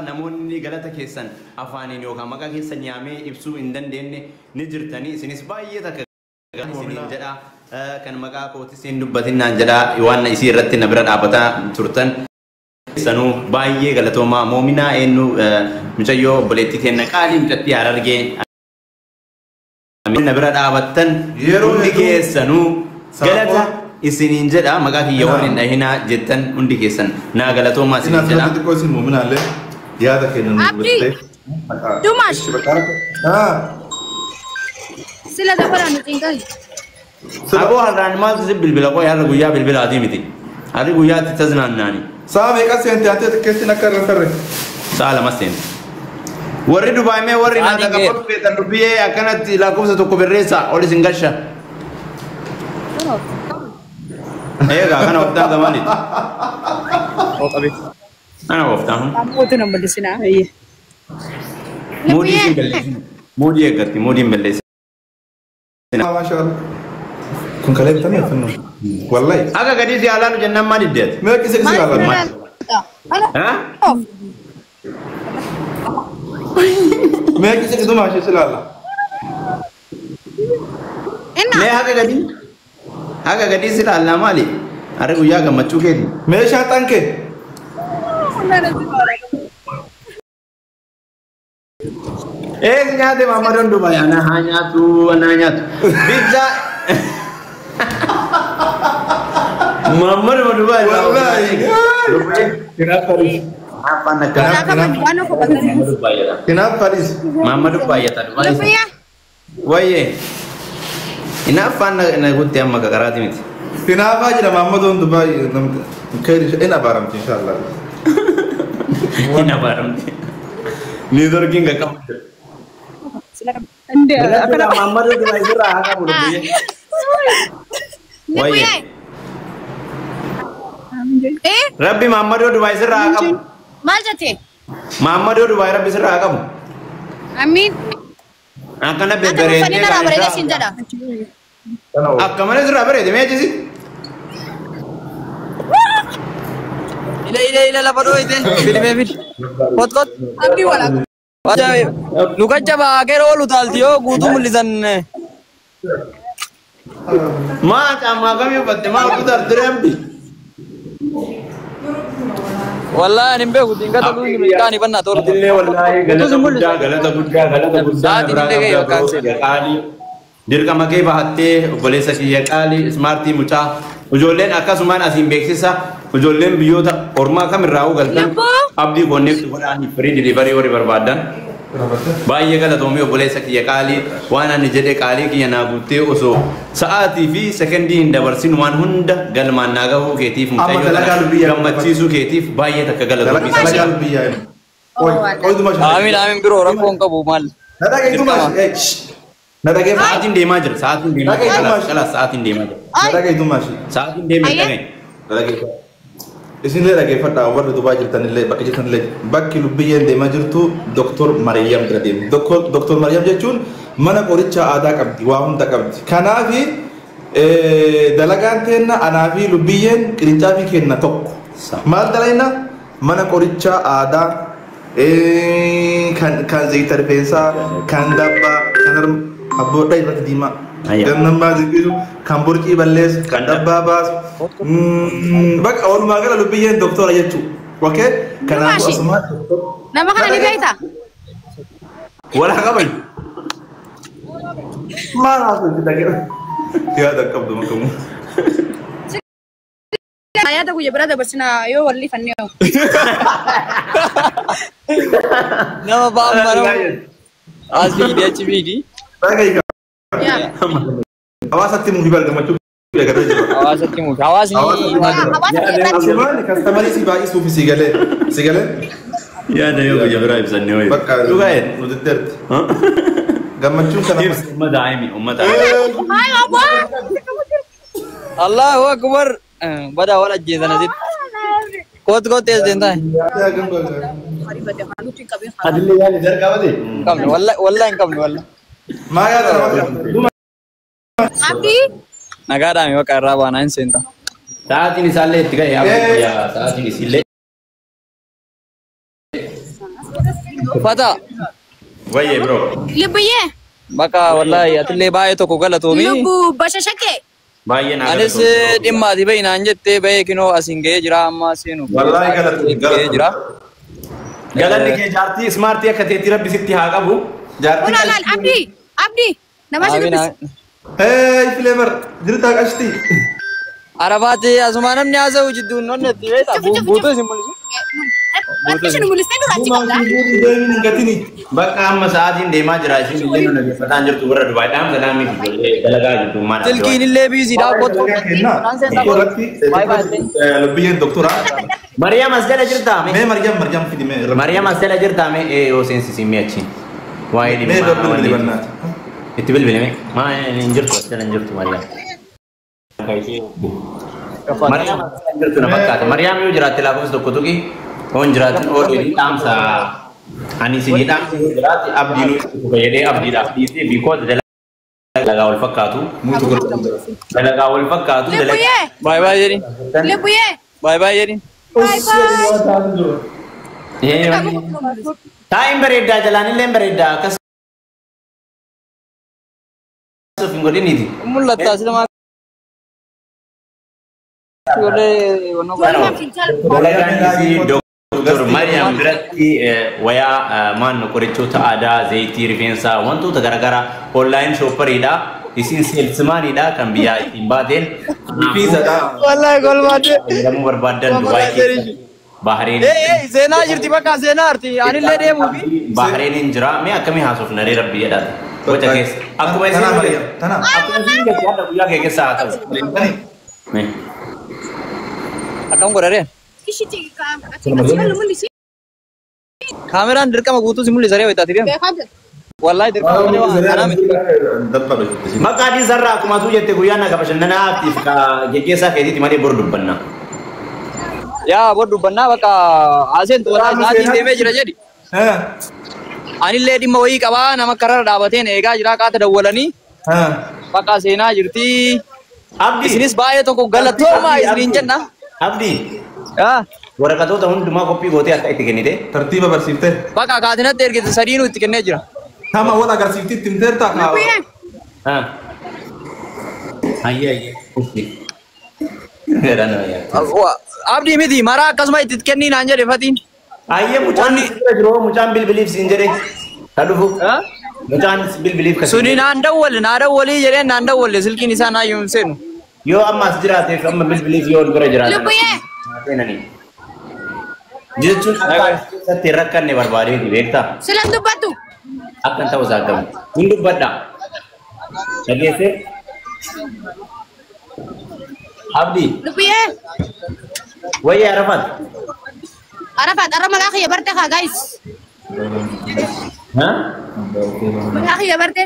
Namoonni galata keessan afaaniin yookaan maqaa keessan yaamee ibsuu hin dandeenye ni jirtanii isinis baay'ee takka isiniin jedha kan maqaa kootis hin dubbatinaan jedha waan isii irratti na bira dhaabbataa turtan. Sanuu baay'ee galatoomaa moominaa eenyu mucayyoo obboleettii teenna qaalii mucattii Harargee na bira dhaabattan hundi keessanuu galata isiniin jedha maqaa kiyya warri hin dhahinaa jettan hundi keessan naa galatoomaa isiniin jedha. Xiqqoo isin moominaallee yaada kennan Abdii. Dumash. Sila dabaraa nuti hin gahi. Aboo har'aan maaltu si bilbila qoy har'a guyyaa bilbilaatii miti. Har'i guyyaatti taznaannaani. Sa'a meeqa seente ati xiqqeessin akka irra tarre? Sa'a lama seente. Warri Dubaay mee warri naa takka feetan dubbiyee akkanatti lakkoofsa tokko barreessa ol isin gasha. Eegaa kana waftaan gamaanitti. Kana waftaan. Ammoo nama bal'isinaa. Moodii isin balleessinu. Moodii eeggatti moodii hin balleessinu. Maashaallah. Kun kalee bitamee finnu. Wallahi. Akka gadii si alaalu jennaan maal iddeet? Mee qise qise alaalu. Mee qise qise maashee si laala. Mee haga gadii? Haga gadii si laallaa maali? Harri guyyaa gammachuu keeti. Meeshaa xankee. Ees nyaate Maammadoon Dubaay ana haa nyaatu ana haa nyaatu. Bichaa Maammaduma Dubaay. Wallahi. Afaan akka Kinaaf Paris. Maammaduu baay'ata Dubaay. Wayyee. Hinaaffaan na guutte amma kakaraati miti. Kinaafaa jira Maammadoon Dubaay. Hin abaaramti inshaallah. Hin abaaramti. Niitorkiin qaqqabu jira. Maammaduu Dubaay sirraa haa qabu dubbiyyee. Wayyee. Rabbi Maammaduu Dubaay sirraa haa qabu. Maal jette? Maammaduu Dubaay Rabbi sirraa haa qabu. Amiin. Akkana Akka bebbereedee uffanni narraa bareedee siin jedha. Akka mana sirraa bareede mee jisi? Ila ila ila lafa dhooyte filmee fil. Kot kot. Abdii walaa. Luka jabaa keera oolu taalti yoo guutuu mul'isan. Maa caammaa kamii uffatte maa utuu tartiree abdi? Wallaahi ani hin beeku dingata luuni milkaanii bannaa tola. Illee wallaahi galata guddaa galata guddaa galata guddaa Sa'aatiin illee ga'e bakka kiyya qaalii. Dirqama kee bahattee obboleessa kiyya qaalii ismaartii mucaa ijoolleen akkasumaan asiin beeksisa ijoolleen biyyoota ormaa kamirraa galtan abdii konneekti godhaanii firii dilivarii warri barbaadan. Baay'ee galatoomii obboleessa kiyya qaalii waan ani jedhe qaalii kiyya naa guuttee osoo sa'aatii fi sekendii hin dabarsin waan hunda galmaan naa gahuu keetiif mucayyoo gammachiisuu keetiif baay'ee takka galatoomii. Dalagaa biyyaa. Amiin amiin biroo rakkoo hin qabu maal. Na dhagee Dumaash. Na dhagee. Sa'aatiin deemaa jira sa'aatiin deemaa jira kalaas sa'aatiin deemaa jira. Na dhagee Dumaash. Sa'aatiin deemaa jira. Na dhagee. Isinillee dhaggeeffadhaa warri Dubaa jirtanillee bakka jirtanillee bakki lubbiyyeen deemaa jirtu Doktor Mariyyam bira deemu. Doktor Mariyyam jechuun mana qoricha aadaa qabdi waa hunda qabdi. Kanaafi dalagaan teenna anaa fi lubbiyyeen qirincaafi kenna tokko. Maal dalayna mana qoricha aadaa kan zayita rifeensaa kan dabbaa kan abboodhaa irratti diimaa. Gannan baasisu kan borcii balleessu kan dabbaa baasu bakka walumaa gala lubbiyyeen doktora jechuudha. Okay? Kanaafuu asumaa Nama kana ni beektaa? Walaa qaban. Maal haasofti dhagee? Yaada qabdu makamu. Yaada guyyaa biraa dabarsinaa yoo walli fannee. Nama ba'an bara as fiidi achi fiidi. Dhagee Hawaasatti mufi bargamachuu eegalee jira. Hawaasatti mufi. Hawaasni Asumaan kastamarii si baay'isuuf si galee. Si galee? Yaada yoo guyyaa biraa ibsannee wayii. Bakka Dhugaa jedhe. nuti derti. Gammachuun kana. Ibsi uummata himi uummata himi. Allahu akbar. Badaa wal ajjeesan asitti. Kot kot ees deemtaa? Adillee yaada jalqabate. Hin qabne wallahi wallahi hin qabne wallahi. Maa yaada nama Abdii. Nagaadhaan bakka irraa baanaa hin seenta. Sa'aatiin isaallee itti ga'e yaa sa'aatiin isillee. Fata. Wayyee bro. Lubbuyyee. Bakka wallahi atillee baay'ee tokko galatoomi. Lubbu bashashake. Baay'ee naa Anis dhimma ati bahi naan jettee bahee kinoo asiin ga'ee jira amma seenu. Wallahi galatoomi Ga'ee jira. Galanni kee jaartii ismaartii akka teetti rabbi sitti haa qabu. Jaartii. Kun alaal Abdii Abdii nama si dubbisa. Hey Flavor jirtaa qashtii. Arafaati asuma namni haasa'u jidduun nonne itti beektaa guutuu isin mul'isu. Wanti isin mul'istee dura achi qabda. Deemin hin gatini. Bakka amma sa'aatiin deemaa jira isin illee nu dhaggeeffataa jirtu warra Dubaay dhaamsa dhaamii fi ijoollee dalagaa jirtu maal. Silkiin illee biiziidha kottu. Lubbiyyeen doktora. Mariyaam as jala jirtaa mee? Mee Mariyam Mariyam fidi mee. Mariyaam as jala jirtaa mee? Ee yoo seensisiin mee achi. Waa'ee Mee dhimma bilbili bannaati. Itti bilbili mee? Maa hin jirtu as jala hin jirtu Mariyaam. Mariyaam as jala hin jirtu na fakkaata. Mariyaam yoo jiraatte lakkoofsa tokko tuqi. Yoo hin jiraatin oolii dhaamsa. Ani isinii dhaamsa yoo jiraate abdiin itti fayyadee abdiidhaaf dhiisee because dalagaa wal fakkaatu. Dalagaa wal fakkaatu. Lubbuyyee. Baay'ee baay'ee jedhin. Lubbuyyee. Baay'ee baay'ee jedhin. Bye bye. Taa'iin bareedaa jalaan illee bareedaa akkas of hin godhiniiti. Mul'atta asii ijoollee wannoo Dalagaan isii Doktor Mariyaam biratti wayaa maanno qorichoota aadaa, zayitii rifeensaa wantoota garaagaraa online shopperiidha. Isin salesmaniidha kan biyyaa ittiin baateen. Fiizadha. Wallahi golbaate. Fayyadamuu barbaaddan Dubaay keessa Bahareen. Ee seenaa jirti bakka seenaa arti anillee deemuufi. Bahareen hin jira. Mee akkamii haasofna ree rabbi jedhaati. Boca keessa. Akkuma isin Tanaa Mariyam tanaa. Akkuma isin jettu haadha guyyaa kee keessa haa ta'u. Mee. Akkam godharee? Ishitti achi achi mul'isi. Kaameraan dirqama guutuu si mul'isa ree wayitaati deemu. Beekaa jira. Wallahi dirqama malee waan kanaa miti. Maqaa adiisarraa akkuma atuu jette guyyaa naga bashannanaa aktiif ka geggeessaa keetiiti malee bor dubbanna. Yaa bor dubbannaa bakka haaseentu wallahi sa'aatiin deemee jira jedhi. Anillee dhimma wayii qabaa nama kararra dhaabateen eegaa jira qaata dawwalanii bakka seenaa jirti. Abdii. Isinis baay'ee tokko galatoomaa isiniin jenna. Abdii. Yaa Waraqatoota hundumaa qophii gootee akka itti kennite. Tartiiba barsiiftee. bakka kaatinatti ergite sadiinuu itti kennee jira. Tama wal agarsiifti itti himteerta. Lubbuyyee. Hayyee hayyee. Jedhan wayyaa. Abdii miti maraa akkasuma itti kennii naan jedhe fatiin. Hayyee mucaan bira jiru mucaan bilbiliif siin jedhe. Ka dhufu. Mucaan bilbiliif ka Suni naan dawwalle naa dawwalii jedheen naan dawwalle silkiin isaa naa hin seenu. Yoo amma as jiraateef amma bilbiliif yoo ol bira jiraate. Lubbuyyee. Seenanii. Jechuun akka as keessatti hin rakkanne barbaadeeti beektaa? Silan dubbattu. Akka hin ta'u isaa gamu. Hin dubbadha. Dhageessee? Abdii. Lubbuyyee. Wayyee Arafaat. Arafaat arra maqaa kiyya barte haa guys. Maqaa kiyya barte.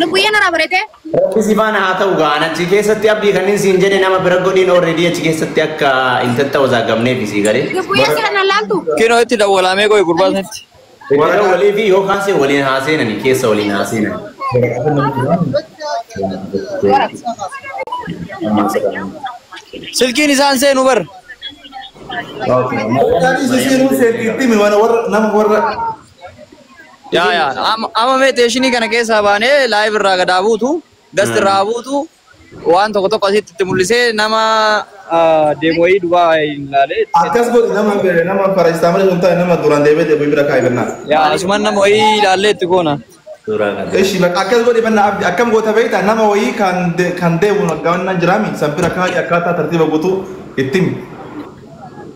Lubbuyyee narraa bareete. Rabbi si faana haa ta'u gaan achi keessatti abdii kanneen siin jedhe nama bira godhiin already achi keessatti akka hin tatta'u sii galee. Lubbuyyee sila na laaltu. Kinoo itti dawwalamee qoy gurbaa sanitti. Itti walii fi yoo kaasee waliin haa seenani keessa waliin haa seenani. Silkiin isaan seenu bar. Nama warra Yaa yaa amma mee teeshinii kana keessaa baanee live irraa gadaa buutu gast irraa buutu waan tokko tokko asitti itti mul'isee nama deemu wayii dubaa hin ilaalee. Akkas godhi nama nama paracetamol sun ta'e nama duraan deebee deebi'ee bira kaa'e bannaa. Yaa asumaan nama wayii ilaallee itti goona. Suuraa kana. Ishi bakka akkas godhi bannaa abdi akkam goota beektaa nama wayii kan deemu gaannaa jiraami san bira kaa'e akkaataa tartiiba guutuu itti himi.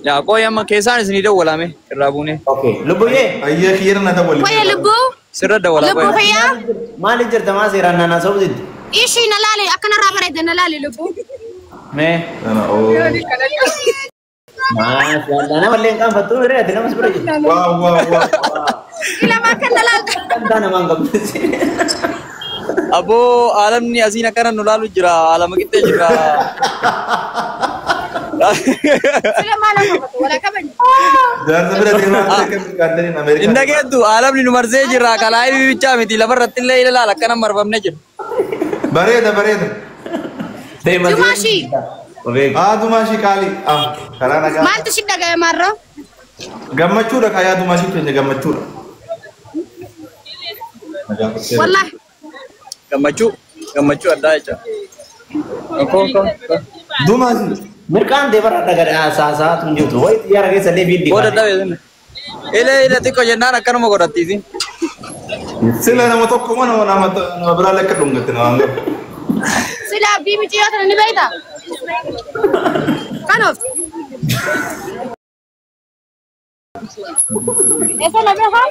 Yaa qooyi amma keessaan isinii dawwalame irraa buunee. Okay. Lubbuyyee. Ayyee kiyyana na dawwali. Wayya lubbuu. Sirra dawwalaa Lubbuu qoyi. fayyaa. Maaliif jirta maa seeraan naannaa sobsitti? Ishii na laali akkanarraa bareedde na laali lubbuu. Mee. Kana oo. Maashaallah nama illee hin qaanfattu hiree ati namas bira jirti. Waaw waaw waaw. Ilama akka na laalta. Kan namaan qabdu. Aboo alamni asiin akkana nu laalu jira alama qixxee jira. Sila maal akka qabatu walaa kabajni. Jaarsa bira deemaa akka qaddaniin Ameerikaa. Inna geettu alamni nu marsee jira kalaayii bichaa miti lafarratti illee ilaala akkana marfamne jira. Bareeda bareeda. Dumaashi. Haa Dumaashi qaali. Ah karaa nagaa. Maaltu si dhaga'e maarroo? Gammachuudha kaayaa dumaashii keenya gammachuudha. Wallahi. Gammachuu gammachuu addaa jecha. Okkoo okkoo. Dumaashii. Mirqaan ta'e bara dhagaa saasaatu hin jirtu. Wayi xiyyaara keessa illee fiiddi. Booda dhabe sun. Ilee ilee xiqqoo jennaan akkanuma godhattiisi. Sila nama tokko moo nama nama nama biraa lekka dhungatte nama hangafa. Sila abdii micciiroo tana ni beektaa? Kanaaf. Eessa na beekaa?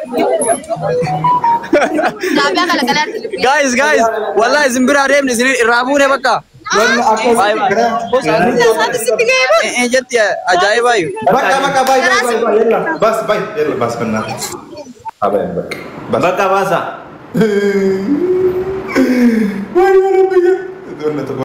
Gaabii galagalaan. Guys guys wallahi isin biraa deemni isin irraa buune bakka. Wanni akkas Bye bye. Isaatu sitti ga'ee booda. Eh jetti ajaa'ibaayu. Bakka bakka bye bye bye bye yalla bas bye yalla bas banna. Abayan bakka. Bas. Bakka baasa. Wai wai rabbi. Donna tokko.